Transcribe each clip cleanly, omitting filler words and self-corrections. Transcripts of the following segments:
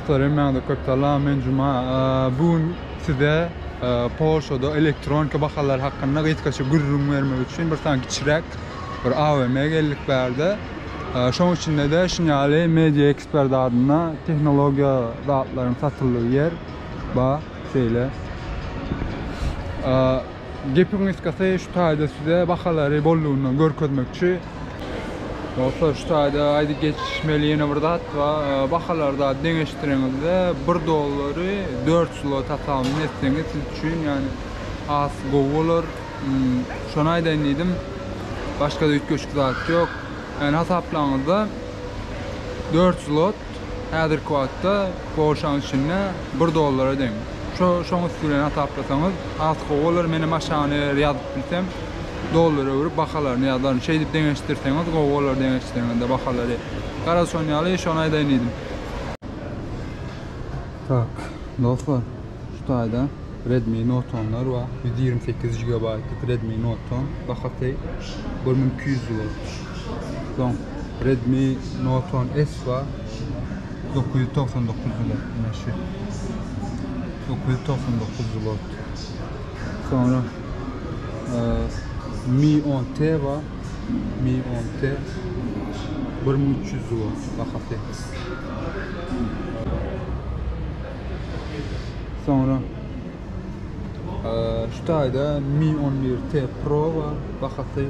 Dostlar hemmäňize köp salam men Juma. Bu gün size Polşada elektronika bahalary hakynda gysgaça gürrüň bermek üçin bir sany kiçiräk bir AWM geldik bärde. Şoň içinde-de şuny ýaly Media Expert adynda tehnologiýa zatlaryň satyldygy ýer bar şeýle. Gepiň gysgasy şu taýda size bahalary bollugyndan görkezmekçi. Dostlar şu taýda aýdyp geçmeli ýene bir zat bar. Bahalary zat deňeşdireňizde bir dollary 4 zlot hasabyny etseňiz siz üçin ýagny has gowy bolar. Şony aýdaýyn diýdim. Başga-da üýtgeşik zat ýok. Ýagny hasaplaňyzda 4 zlot häzirki wagtda Polşanyň içinde bir dollara deň. Şo şoň üsti bilen hasaplasaňyz has gowy bolar. Menem aşagyna eger ýazyp bilsem dollara öwrüp bahalaryny ýazaryn. Şeýdip deňeşdirseňiz gowy bolar deňeşdireňizde bahalary. Garaz şon ýaly şony aýdaýyn diýdim. Tak, dostlar, şu taýda Redmi Note 10-lar bar. 128 GB-lyk Redmi Note 10 bahasy 1200 zlot. Soň Redmi Note 10 S bar. 999 zlot ine şu. 999 zlot. Soňra e, Mi 10T bar. Mi 10T 1300 zlot bahasy. Soňra e, şu taýda Mi 11T Pro bar. Bahasy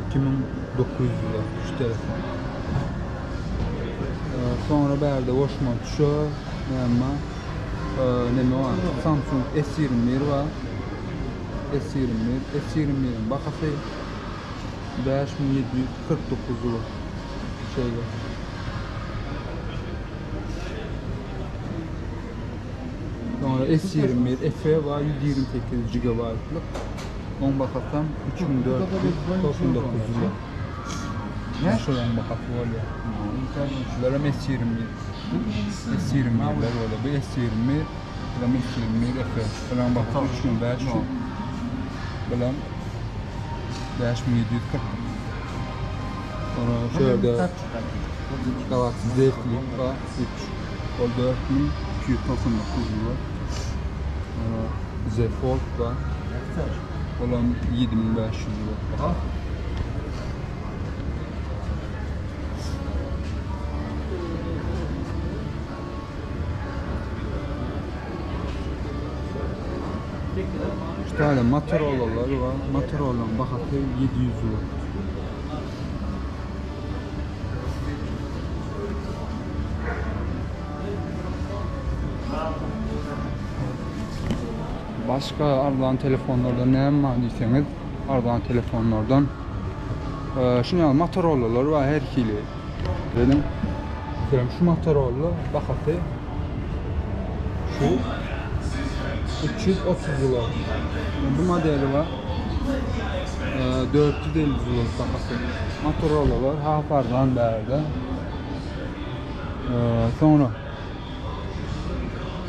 2900 zlot şu telefon. Soňra bärde goşma tuşa näme neme bar? Samsung S21 bar. S21, S21-iň bahasy 5749 zlot. Şeýle. Soňra S21 FE bar 128 GB-lyk. Oň bahasam 3499 zlot. Şolaryň bahasy bolýar. Şular hem S21. S21-ler bolýar. Bu S21, bu hem S21 FE. Bularyň bahasy 3500. Bular 5740. Sonra şu ýerde Galaxy Z Flip bar 3. Ol 4299 lira. Sonra Z Fold bar. Olam 7500 lira. Şu tane Motorola'lar var. Motorola'nın bahası 700 lira. Başga arzan telefonlardan näme bar diýseňiz, arzan telefonlardan şuny ýaly Motorola'lar bar her hili. Dedim. Meselem şu Motorola bahasy şu 330 zlot. Bu modeli bar. 450 zlot bahasy. Motorola'lar has arzan bärde. Soňra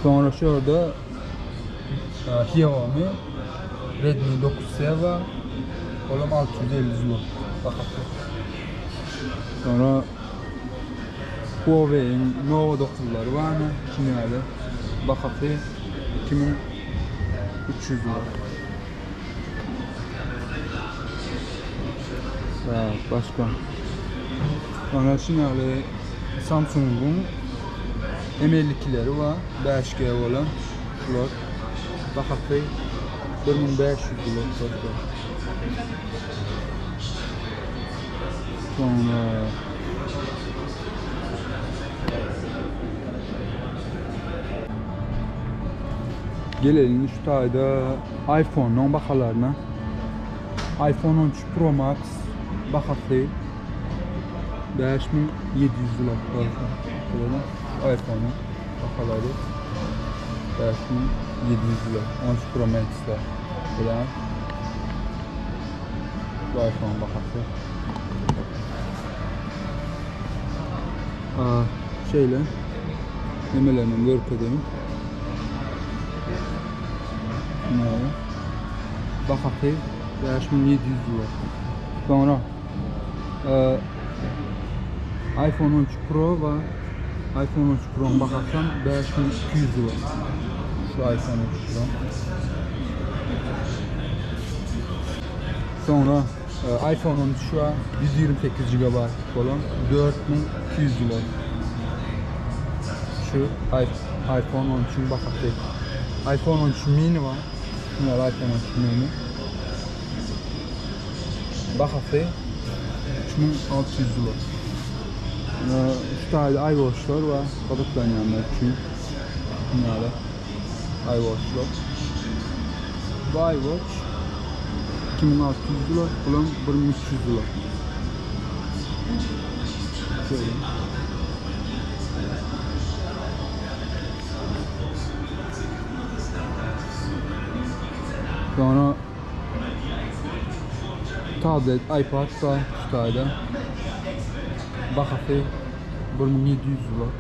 Soňra şu ýerde Xiaomi Redmi 9C bar. Olam 650 zlot bahasy. Soňra Huawei-iň Nova 9-lary bar ine, şuny ýaly. Bahasy 2300 zlot. Tak, başga. Soňra şuny ýaly Samsung-yň M52-leri bar, 5G bolan şular. Bahasy 1500 zlot dostlar. Soňra Gelelim şu taýda iPhone-yň bahalaryna. iPhone 13 Pro Max bahasy 5700 zlot dostlar. Şöyle iPhone-yň bahalary 5700 zlot. 13 Pro Max-de. Şöyle şu iPhone bahasy. Aa, şeýle nemelerini görkezeyim. Ne? Bahasy 5700 zlot. Soňra e, iPhone 13 Pro var. iPhone 13 Pro-nyň bahasam 5200 zlot. Şu iPhone 13 Pro. Soňra e, iPhone 13 bar, 128 GB bolan 4200 zlot. Şu iPhone 13-iň bahasy. iPhone 13 mini bar. Şunlar iPhone 13 mini. Bahasy 3600 zlot. Şu taýda iWatchlar bar, gyzyklanýanlar üçin. Şunlar iWatchlar. Bu iWatch 2600 zlot, bulam 1300 zlot. Şöyle. Sonra tablet, iPad bar şu taýda. Bahasy 1700 zlot.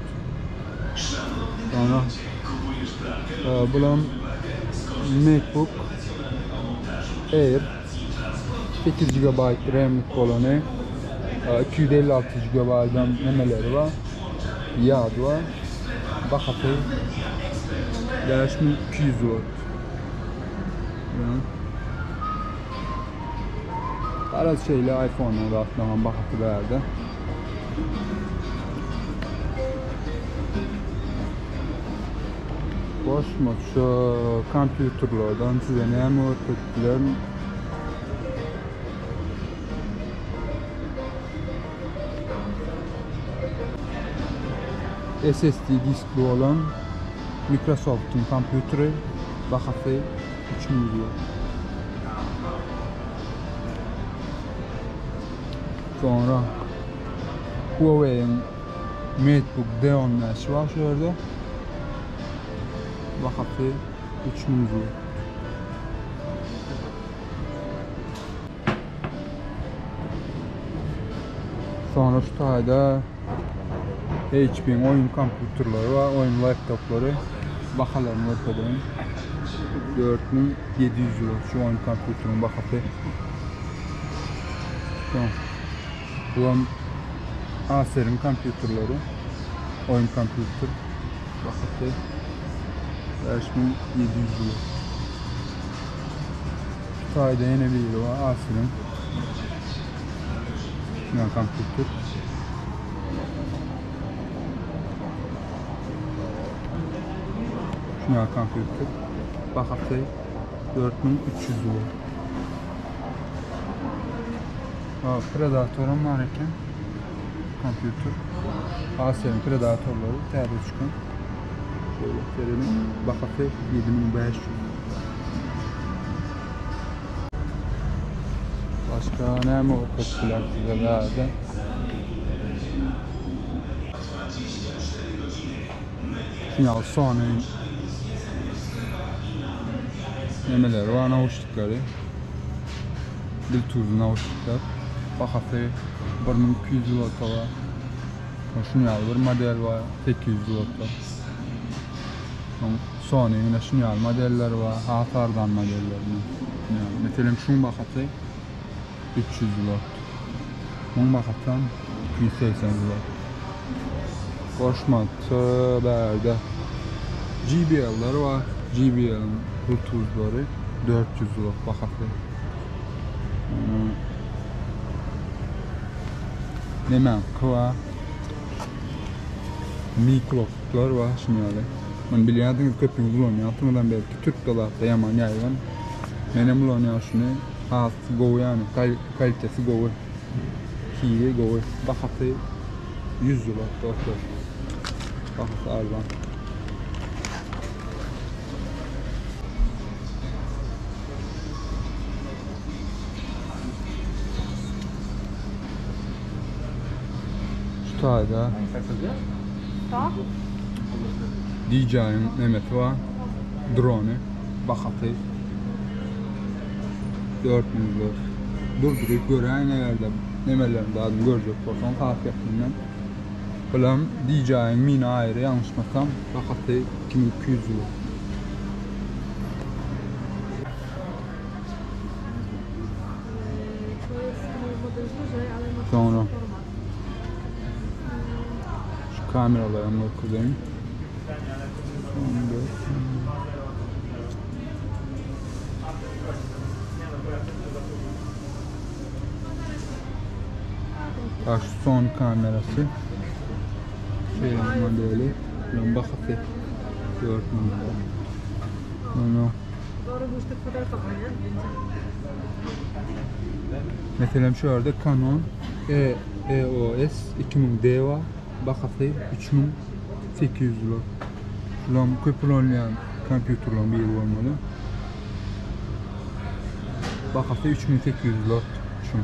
Sonra e, bulam MacBook Air 8 GB RAM'lik bolany 256 GB'dan nemeleri bar. Ýady bar. Bahasy 5200 zlot. Garaz şeýle iPhone-yň zatlaryň bahasy bärde. Goşmaça kompýuterlerden size näme görkezip bilerin? SSD diskli bolan Microsoft-yň kompýuteri bahasy 3000 zlot. Soňra Huawei-iň MateBook D15 bar şu ýerde. Bahasy 3000 zlot. Soňra şu taýda HP-iň oýun kompýuterleri bar, oýun laptoplary. Bahalaryny görkezeýin. 4700 zlot şu oýun kompýuteriň bahasy. Soň bulam Acer-iň kompýuterleri. Oýun kompýuter bahasy 5700 zlot. Şu taýda ýene biri bar, Acer-iň. Şuna kompýuter. Şuna kompýuter. Bahasy 4300 zlot. Ha, Predator-am bar eken. Kompýuter. Acer-iň Predatorlary täze çykan. Şöyle gösterelim. Bahasy 7500. Başga näme görkezip biler size bärde? Şuňa Sony nemeleri bar, nauşnikleri. Bluetooth nauşnikler. Bahasy 1200 zlota bar. Şuň ýaly bir model bar, 800 zlota. Soň Sony ýene şuň ýaly modeller bar, has arzan modelleri. Meselem şuň bahasy 300 zlot. Muň bahasam 280 zlot. Goşmaça bärde JBL-ler bar. JBL-iň Bluetooth-lary 400 zlot bahasy. Nemäňki bar? Mi kulaklyklar bar şuny ýaly. Muny bilýärdiňiz köpüňiz ulanýarsyňyzam belki türk dolatda ýaman ýaýgyn. Menem ulanýan şuny. Has gowy ýany kalitesi gowy. Hili gowy. Bahasy 100 zlot dostlar. Bahasy arzan. Şu taýda DJI-iň nemesi bar, drony, bahasy 4000 zlot. Durduryp göräýiň eger-de nemelerini zadyny görjek bolsaň has ýakyndan. Bulam DJI-iň mini aýry ýalňyşmasam bahasy 2200 zlot. Soňra şu. Kameralaram görkezeýin. Bak şu Sony kamerasy. Şeýle modeli. Bunun bahasy 4000 lira. Onu Meselem şu ýerde Canon E EOS 2000D bar. Bahasy 3800 lira. Şulam köp ulanylýan kompýuterleriň biri bolmaly. Bahasy 3800 lira şuň.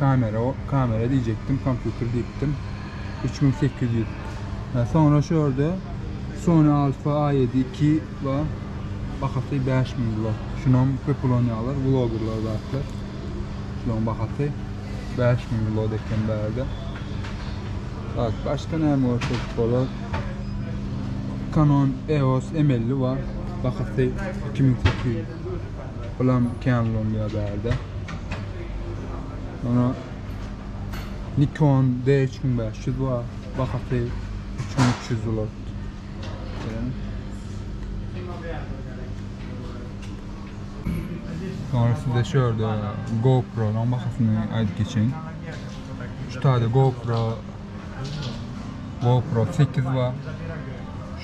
Kamera, kamera diýjekdim, kompýuter diýipdim. 3800. Soňra şu ýerde Sony Alpha A7 II bar. Bahasy 5000 lira. Şunam köp ulanýarlar, vlogerlar zatlar. Şularyň bahasy 5000 lira eken bärde. Tak, başga näme görkezip bolar? Canon EOS M50 bar. Bahasy 2800. Bulam kän ulanylýar bärde. Sonra Nikon D3500 bar. Bahasy 3300 zlot. Sonra size şu ýerde GoPro-nyň bahasyny aýdyp geçeýin. Şu taýda GoPro GoPro 8 bar.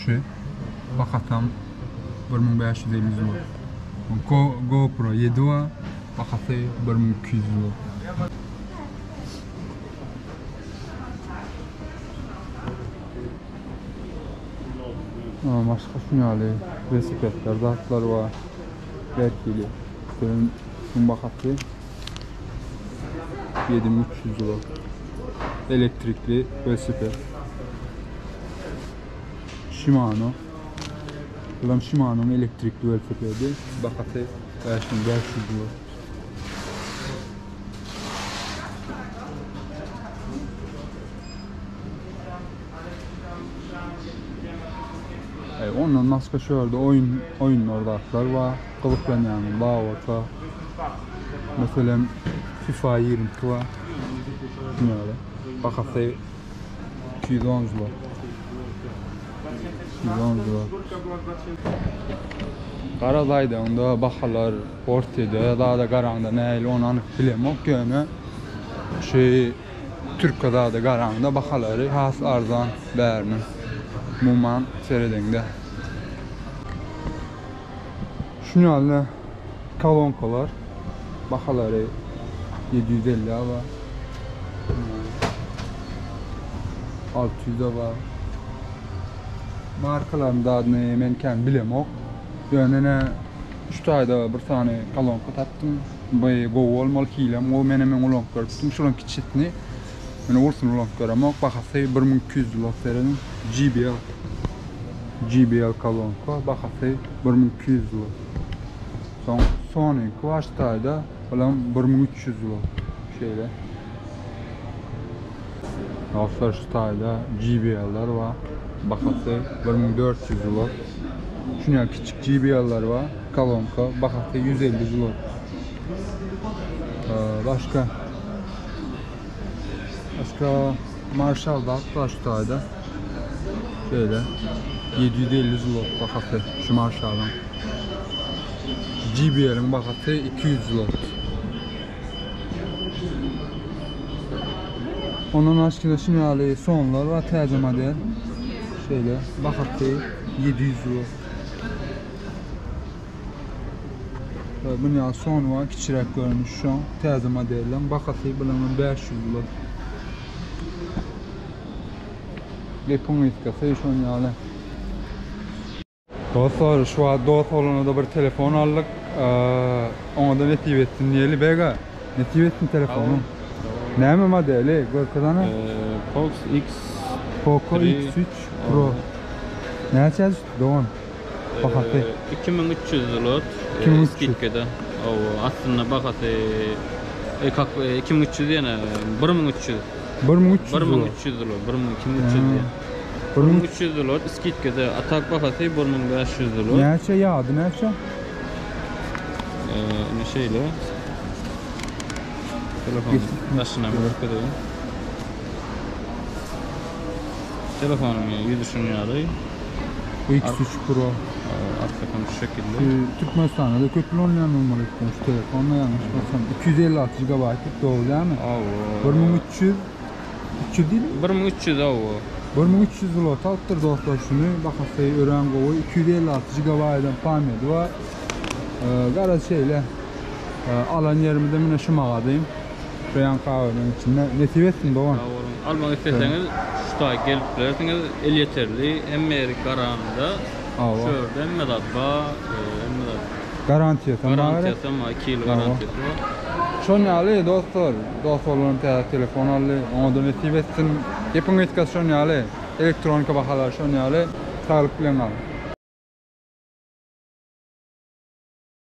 Şu bahasam 1550 zlot. GoPro 7 bar. Bahasy 1200 zlot. Başga şuny ýaly welosipedler zatlar bar. Berkili. Şuň bahasy 7300 zlot. Elektrikli welosiped. Shimano. Bulam Shimano'nyň elektrikli welosipedi. Bahasy 5500 zlot. Ondan başga şu ýerde oýun oýunlar zatlar bar. Gyzyklanýanyň bar bolsa. Meselem FIFA 22 bar. Şuňa bahasy 210 zlot. 210 zlot. Garaz aýdaňda bahalar Orsýede zada garaňda nähili ony anyk bilemok ýöne şu Türkiýe zada garaňda bahalary has arzan bäriniň umuman seredeňde. Şuny ýaly kolonkalar bahalary 750 bar. 600 bar. Markalaryň zadyny men kän bilemok. Ýöne ine şu taýda bir sany kolonka tapdym. Bu gowy bolmaly, hilem gowy. Menem öň ulanyp görüpdim. Şularyň kiçisini. Men ulusyny ulanyp göremok. Bahasy 1200 zlot serediň. JBL. JBL kolonka bahasy 1200 zlot. Soň Sonyňky bar şu taýda. Olam 1300 zlot. Şeýle. Dostlar şu taýda JBL-ler bar. Bahasy 1400 zlot. Şuny kiçik JBL-ler bar. Kolonka bahasy 150 zlot. Başka Başka Marshall da var şu taýda. Şeýle 750 zlot bahasy şu Marshall'yň. JBL-iň bahasy 200 zlot. Ondan başga şuny ýaly sonlar bar täze model. Şeýle bahasy 700 zlot. Bunun ýaly son bar kiçiräk görnüş şu täze modelden bahasy bunuň 500 zlot. Gepiň gysgasy şon ýaly. Dostlar şu wagt dost oglana-da bir telefon aldyk. Oňa-da nesip etsin diýeli Bega. Nesip etsin telefonyň. Näme modeli? Görkez ana. Poco X Poco X3 Pro. Näçä düşdi dogan? Bahasy. 2300 zlot. 2300. Skidkada. Ow, aslynda bahasy 2300 ýene 1300. 1300 1300 zlot, 1300 diýen. 1300 zlot skidkada atak bahasy 1500 zlot. Näçe ýady näçe? Ee, şeýle. Telefon daşyna görkezeyim. Telefonyň ýüzi şuň ýaly. X3 Pro. Arkasam şu şekilde. Türkmenistanda-da köp ulanylýan bolmaly ekeni şu telefon ýalňyşmasam. 256 gigabaýtlyk dogry dälmi? Hawa. 1300 300 diýdim. 1300 hawa. 1300 zlot alypdyr dostlar şuny. Bahasy örän gowy. 256 gigabaýdan pamýady bar. Garaz şeýle. Alan ýerimizde mine şu magazin. Şu ýan kahweniň içinde. Nesip etsin dogan. Sag boluň. Almak isleseňiz şu taý gelip bilersiňiz. Elýeterli, hemme ýeri garanda. Hawa. Şu ýerde hemme zat bar, hemme zat. Garantiýasam bar. Garantiýasam bar, 2 ýyl garantiýasy bar. Şon ýaly dostlar, dost oglan täze telefon aldy. Oňa-da nesip etsin. Gepiň gysgasy şon ýaly. Elektronika bahalary şon ýaly. Saglyk bilen galyň.